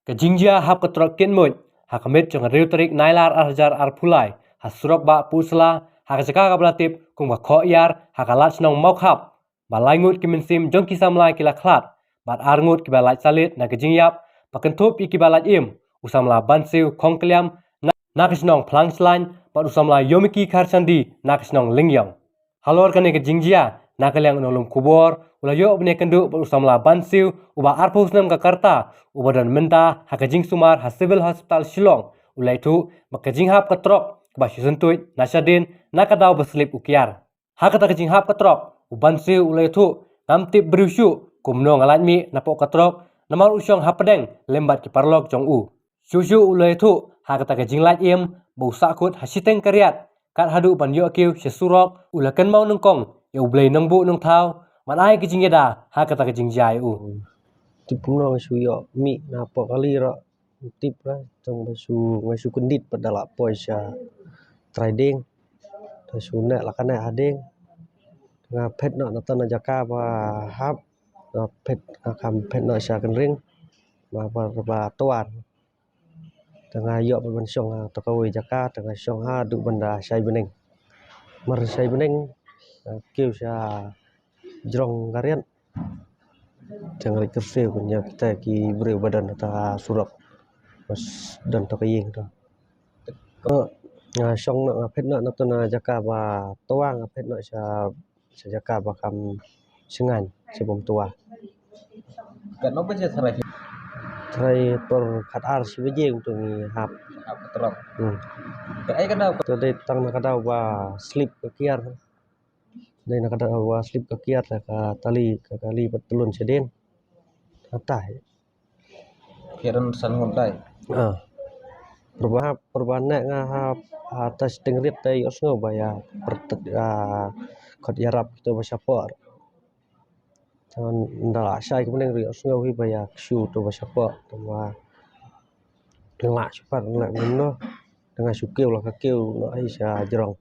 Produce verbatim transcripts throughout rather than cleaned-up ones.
Ka jingjia hap ka trok kynmuid ha ka miet jong ka hynriew tarik Nailar ar hajar arphew lai ha surok bah Pynursla, ha ka jaka kaba la tip kum ka Khohiar, ha ka lad shnong Mawkhap, ba lai ngut ki mynsiem jong ki samla ki la khlad bad ar ngut kiba lait salit na ka jingïap, ba kynthup ïa kiba lait im, u samla Bansiew Khongkliam na, na ka shnong Phlangslaiñ, bad u samla Yomiki Kharshandi na ka shnong Lyngiong. Halor kane ka jingjia, na ka liang u nonglum khubor u la ïoh ban ïakynduh bad u samla Bansiew, uba arphew snem ka rta, uba don mynta ha ka jingsumar ha Civil Hospital Shillong. U la ïathuh ba ka jinghap ka trok kaba shu syntuid na shadien, na ka daw ba slip u kiar. Ha kata ka jinghap ka trok, u Bansiew u la ïathuh, ngam tip briew shuh kumno nga lait mih napoh ka trok, namar u shong hapdeng lem bad ki paralok jong u. Shuh shuh u la ïathuh ha kata ka jinglait im ba u sahkut ha shiteng ka riat, kat haduh ban ïoh kiew sha surok, u la kynmaw nyngkong ïa U Blei Nongbuh Nongthaw ban ai ka jingïada ha kata ka jingjia ïa u. Tip kumno nga shu ïoh mih napoh kali ruh, tip ruh, tang ba shu, nga shu kyndit pat da la poi sha trai dieng. Te shu neh la ka neh ha dieng. Nga phet noh na tang na jaka ba hap, nga phet, nga kham phet noh sha kynriang ba, ba, ba twa. Te nga ïoh pat ban shong ha kata kawei jaka, te nga shong haduh ban da shai bneng. Mar shai bneng, nga kiew sha jrong ka riat. Te nga leit kyrsiew ban ïa kita ki briew ba don ha kata surok, ba don ha kata ka ïing to. Nga shong noh, nga phet noh na tang na jaka ba twa, nga phet noh sha, sha jaka ba kham shngaiñ, sha bym twa. Katno baje tharai? Tharai por khatar shi baje kumto ngi hap. Hap ka trok. Hmm. Kaei ka daw? Te dei tang na ka daw ba slip ka kiar. Dei na ka daw ba slip ka kiar, te ka tali, ka kali pat tylun shadien. Hata. Kiar san ngut dei. Ah. Pyrba, pyrba neh nga ha, ha ta shiteng riat te ïohsngew ba ïa pyrtet, ah, khot ïarap kito ba shapoh. Te ynda la shai ka bneng ruh ïohsngew hi ba ïa kshu to ba shapoh, te nga la shu pat, nga la mynno, te nga shu kiew la ka kiew noh hi sha jrong.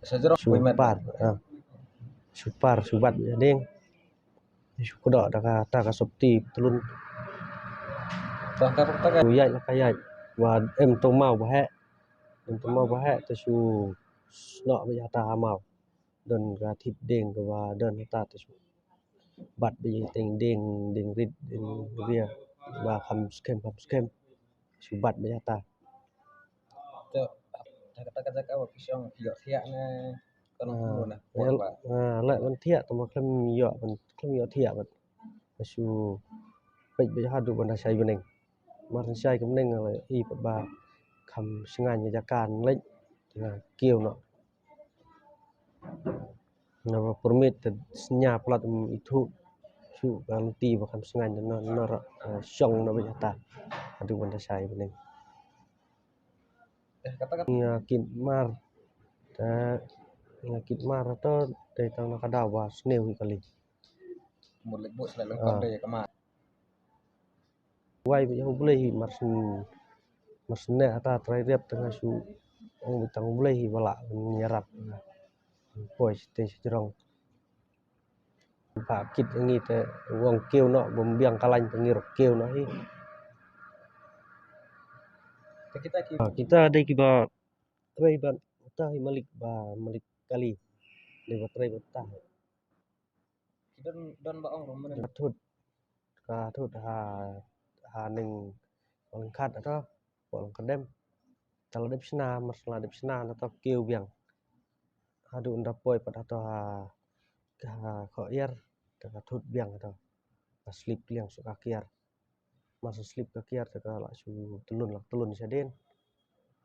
Sha jrong shu par, ah. Shu par, shu bat ïa dieng. Shu kdoh da kata ka sopti tylun. Shu ïaid la ka ïaid. Ba em to maw ba heh. Em to maw ba heh te shu snoh ba ïa ta ha maw. Don ka thit dieng kaba don hata te shu bat ba ïa teng dieng, dieng rit, dieng ria ba kham skhem, kham skhem. Shu bat ba ïa ta. Te, te kata ka jaka ba phi shong phi ïoh thiah ne kon kumno ne? Ah, leh ban thiah, tang ba khlem ïoh, ban khlem ïoh thiah bad. Shu peit ba ïa haduh ban da shai bneng. Mar shai ka bneng la i pat ba kham shngaiñ ka jaka leit. Nga kiew noh. Naba permit te sñia palat, em, ithuh shuh ka lynti ba kham shngaiñ, na, na, eh, shong na beit hata haduh ban da shai bneng. Nga kit mar, te nga kit mar to dei tang na ka daw ba sniew hi kali. Mut leit buh slet lyngkot. Ah. Dei ka mar. Wai beit ha U Blei hi mar syn, mar syn neh hata trai riat te nga shu ong beit tang U Blei hi ba lah ban ïarap. Poi shatei shajrong. Ba kit ngi te u ong kiew noh, bym biang ka lain te ngi ruh kiew noh hi. Te kita ki, ah, kita dei kiba trei bad uta hi malik ba malik kali. Dei ba trei bad uta hi. Ki don, don ba ong ruh mynne. Ka thut, ka thut ha, ha ning lyngkhat ato, pok lyngkhat dem. Te la dep shna, mar shu la dep shna na to kiew biang. Haduh ynda poi pat ato ha, ha Khohiar, te ka thut biang ato. Ka slip liang shuh ka kiar. Mar shu slip ka kiar te ka la shu tylun, la tylun shadien.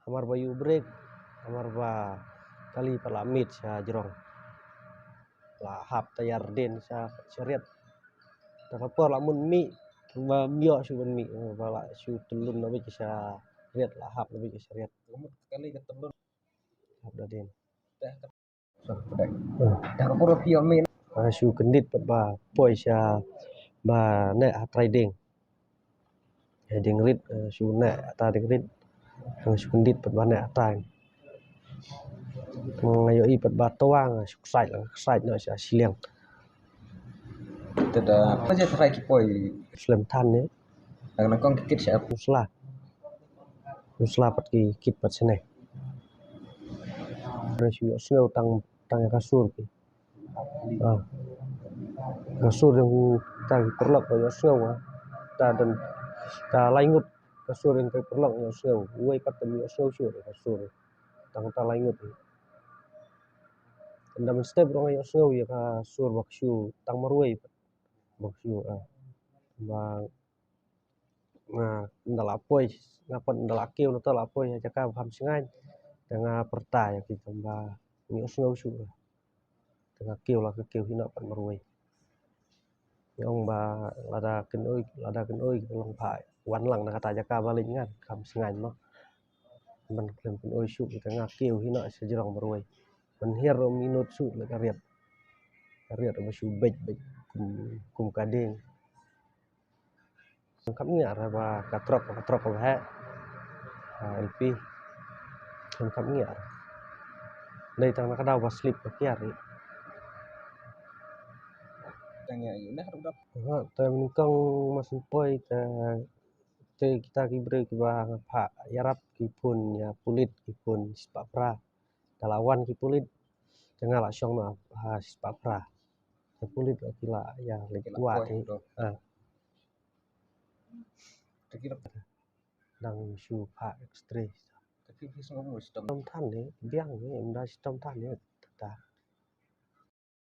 Hamar ba ïoh brek, hamar ba kali pat la miet shajrong. La hap tayar dien sha, sha riat. Te ka por la mut mih, ba ym ïoh shuh ban mih, ba la shu tylun na beit sha riat, la hap na beit sha riat. Kali ka tylun. Hap da dien. Dah ka pura pia min. Ah, shu kyndit pat ba poi sha ba neh ha trai dieng. Ha dieng rit, ah, shu neh ha ta dieng rit. Ah, shu kyndit pat ba neh ha ta. Nga ïohi pat ba twa, ah, shu ksait, ksait noh sha shiliang. Te da, apa je trai ki poi? Slem than ne. Tang na kong ki kit sha. U sla. U sla pat ki kit pat shane. Re shu ïohsngew tang, tang ïa ka sur ki. Ah. Ka sur jong kita ki paralok ba ïohsngew, ah. Ta don, ta lai ngut ka sur jong ki paralok ïohsngew. Uwei pat ym ïohsngew shuh ka sur. Tang ta lai ngut. Ynda mynstep ruh nga ïohsngew ïa ka sur ba ka shu tang marwei pat. Ba ka shu, ah. Ba nga, ynda la poi, nga pat ynda la kiew na ta la poi ha jaka ba kham shngaiñ. Te nga pyrta ïa ki tang ba ym ïohsngew shuh. Te nga kiew la ka kiew hi noh pat marwei. Nga ong ba lada kin oi, lada kin oi ki long pha wan lang na kata jaka ba leit ngan kham shngaiñ noh. Ban khlem kin oi shuh te nga kiew hi noh sha jrong marwei. Ban hiar ruh ym inut shuh la ka riat. Ka riat ba shu beit beit kum, kum ka dieng. Ym kham ngiar ba ka trok, ka trok ba heh. Ha, L P. Ym kham ngiar. Dei tang na ka daw ba slip ba kiar ri. Tang ïa ïa nah ruh dap. Ha, te nyngkong ma syn poi te, te kita ki briew kiba nga phah ïarap ki phone ïa pulit ki phone shispah phra. Te la wan ki pulit te nga la shong noh ha shispah phra. Te pulit ki la ïa leit kwah te. Ha. Dang shu phah X-ray. Shitom than ne, biang ne, ym da shitom than ne, ta.